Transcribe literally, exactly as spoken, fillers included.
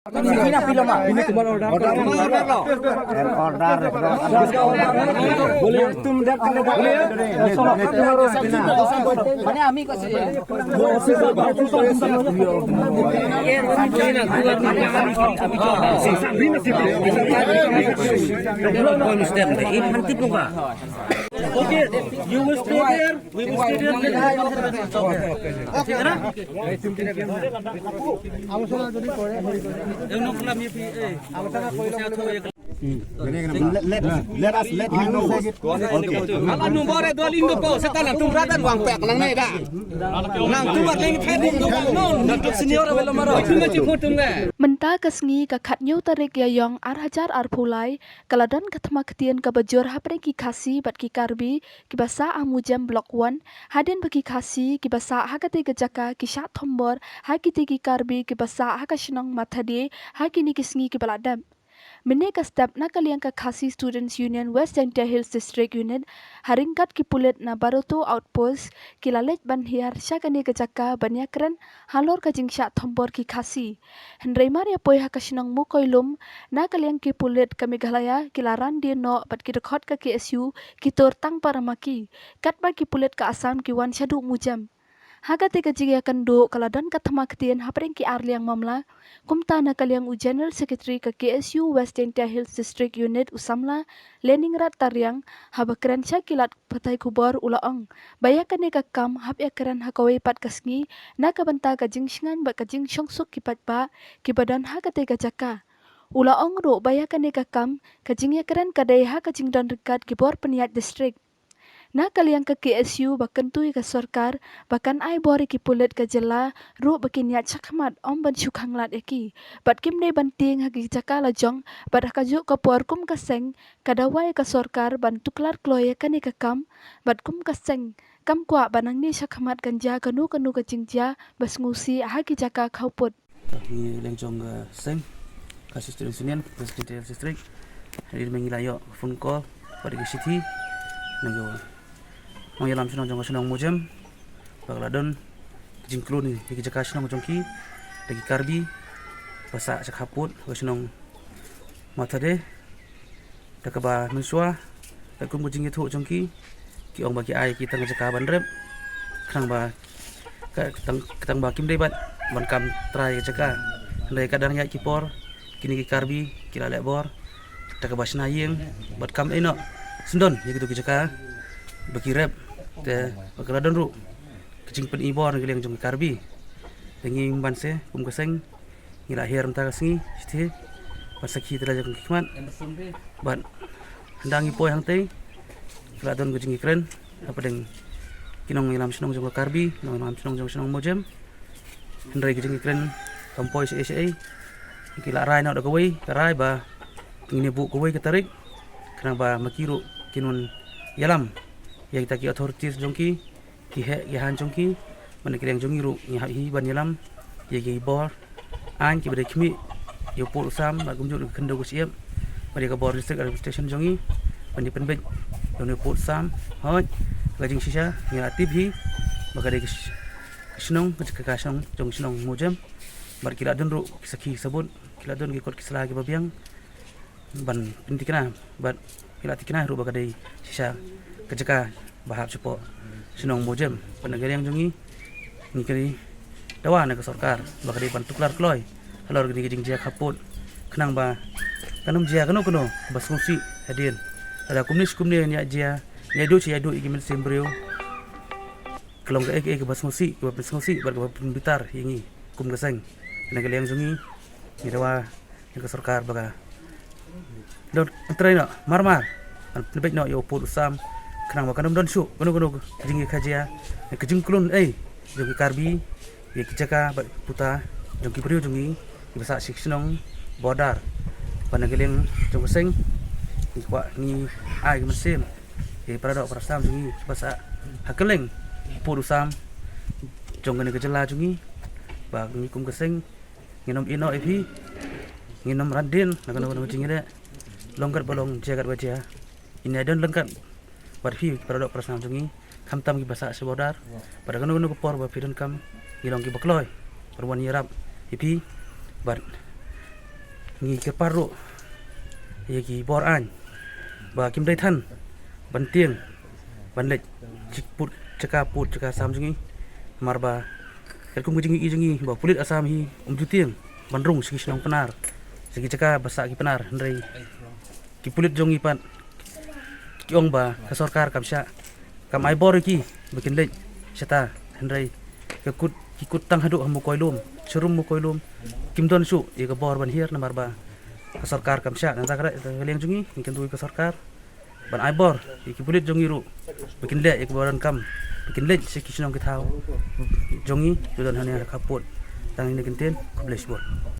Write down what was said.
Okay, you will stay there. We will stay there. Let, let, let us let him know. Okay. Ala nu bore dol indo po, setan tum radan wang pek lang ne da. Nang tum ar leng pek indo po non. Nang tum senior wala maro. Tum ma chi photum ne. Mynta ka sngi ka khatnyo tarik Ïaïong ar hajar arphew lai, ka la don ka thma ktien kaba jur hapdeng ki Khasi bad ki Karbi kiba sah ha Mujem Block One, hadien ba ki Khasi kiba sah ha katei ka jaka ki shah thombor ha kitei ki Karbi kiba sah ha ka shnong Mathade ha kine ki sngi kiba la dep. Mynne ka step na ka liang ka Khasi Students Union West Jaintia Hills District Unit, ha ryngkat ki pulit na Baroto Outpost, ki la leit ban hiar sha kane ka jaka ban ïakren halor ka jingshah thombor ki Khasi. Hynrei mar ïa poi ha ka shnong Mukoilum, na ka liang ki pulit ka Meghalaya ki la ran die noh bad ki dkhot ka K S U ki tur tang para ma ki, katba ki pulit ka Assam ki wan shaduh Mujem. Ha katei ka jingïakynduh ka la don ka thma ktien hapdeng ki ar liang mamla. Kumta na ka liang u General Secretary ka K S U West Jaintia Hills District Unit u samla Leningrad Tariang, haba kren sha ki lad pathai khubor u la ong ba ïa kane ka kam hap ïakren ha kawei pat ka sngi na ka bynta ka jingsngewbha bad ka jingshongsuk ki paidbah kiba don ha katei ka jaka. U la ong ruh ba ïa kane ka kam ka jingïakren ka dei ha ka jingdon ryngkat ki bor pynïaid district. Na ka liang ka K S U ba kyntu ïa ka sorkar ba kan ai bor ïa ki pulit ka jylla ruh ba kin ïaid shakhmat ym ban shu khanglad ïa ki. Bad kim dei ban tieng ha ki jaka la jong, bad ha kajuh ka por kum ka seng ka dawa ïa ka sorkar ban tuklar kloi ïa kane ka kam, bad kum ka seng kam kwah ba nangne shakhmat kan jia kano kano ka jingjia ba sngewsih ha ki jaka khawpud. Ngi leng jong ka seng, ka Khasi Students Union, West Jaintia Hills District. Hadien ba ngi la ïoh phone call bad ka shithi na ka nongïalam shnong jong ka shnong Mujem ba ka la don ka jingklun ïa ki jaka shnong jong ki da ki Karbi ba sah sha khapud ka shnong Mathade. Da kaba mynshuwa, da kum ka jingïathuh jong ki, ki ong ba ki ai ki tang ka jaka ban rep, khnang ba ka, ka tang, ka tang ba kim dei bad ban kam trai ka jaka. Hynrei ka dang ïaid ki por, kine ki Karbi ki la leh bor da kaba shna ïing bad kam ei noh syndon ïa kito ki jaka ba ki rep. Te ba ka la don ruh ka jingpyni bor na ka liang jong ki Karbi. Te ngi ban se kum ka seng ngi la hiar mynta ka sngi, shithi, ban sakhi ïa la ka jong ki khmat. Bad hadien ngi poi hangtei, ka la don ka jingïakren hapdeng ki nongïalam shnong jong ka Karbi, nongïalam shnong jong ka shnong Mujem. Hynrei ka jingïakren kam poi shaei shaei. Ki la rai noh da kawei ka rai ba ngin ïa buh kawei ka tarik, khnang ba ma ki ruh kin wan ïalam ïa kita ki authorities jong ki, ki heh ki hain jong ki. Bad na ka liang jong ngi ruh ngi hap hi ban ïalam ïa ki bor aiñ kiba dei khmih ïa u pud u sam bad kumjuh ka khyndew ka shyiap bad ïa ka bor District Administration jong ngi ban ïa pynbeit ïa u pud u sam. Hooid, ka jingshisha ngi la tip hi ba ka dei ka sh-, ka shnong, ka jaka shnong jong shnong Mujem. Bad ki la don ruh ki sakhi sabut, ki la don ki kot ki sla kiba biang ban pynthikna bad ki la thikna ruh ba ka dei shisha ka jaka ba hap shapoh shnong Mujem. Bad na ka liang jong ngi, ngi kyrpad dawa na ka sorkar ba ka dei ban tuklar kloi halor kane ka jingjia khapud, khnang ba kan ym jia kano kano ba sngewsih hadien. Lada kumne shi kumne ngi ïa jia, ngi ïa duh shi ïa duh ïa ki mynsiem briew, ka long kaei kaei kaba sngewsih, kaba pynsngewsih bad kaba pynbitar ïa ngi kum ka seng. Na ka liang jong ngi, ngi dawa ïa ka sorkar ba ka don trei noh marmar ban pynbeit noh ïa u pud u sam, khnang ba kan ym don shuh kano kano ka jingïakajia, ka jingklun ei jong ki Karbi ïa ki jaka bad puta jong ki briew jong ngi kiba sah sha ki shnong border. Bad na ka liang jong ka seng, ngi kwah, ngi ai ka mynsiem ïa ki para doh para sam jong ngi ba sah ha kylleng u pud u sam jong kane ka jylla jong ngi, ba ngi kum ka seng ngin ym ïehnoh ïa phi, ngin ym ran dien na kano kano ka jingïaleh. Long kat ba long, jia kat ba jia, ngin ïadon ryngkat bad phi para doh para sam jong ngi, khamtam kiba sah sha border. Bad kano kano ka por ba phi donkam, ngi long kiba kloi ban wan ïarap ïa phi. Bad Ngi kyrpad ruh ïa ki bor aiñ ba kim dei than ban tieng ban leit jaka pud jaka sam jong ngi. Namar ba katkum ka jingïohi jong ngi ba pulit Assam hi um ju tieng ban rung sha ki shnong Pnar, sha ki jaka ba sah ki Pnar, hynrei ki pulit jong ngi pat ki ong ba ka sorkar kam shah, kam ai bor ïa ki ba kin leit shata, hynrei ka kut ki kut tang haduh ha Mokoilum, sharum Mokoilum. Kim don shuh ïa ka bor ban hiar namar ba ka sorkar kam shah. Nangta ka liang jong ngi ngi kyntu ïa ka sorkar ban ai bor ïa ki pulit jong ngi ruh ba kin leh ïa ka bor ban kam, ba kin leit sha ki shnong ki thaw jong ngi ba don hangne ha ka pud. Tang ine i kyntien, khublei shibun.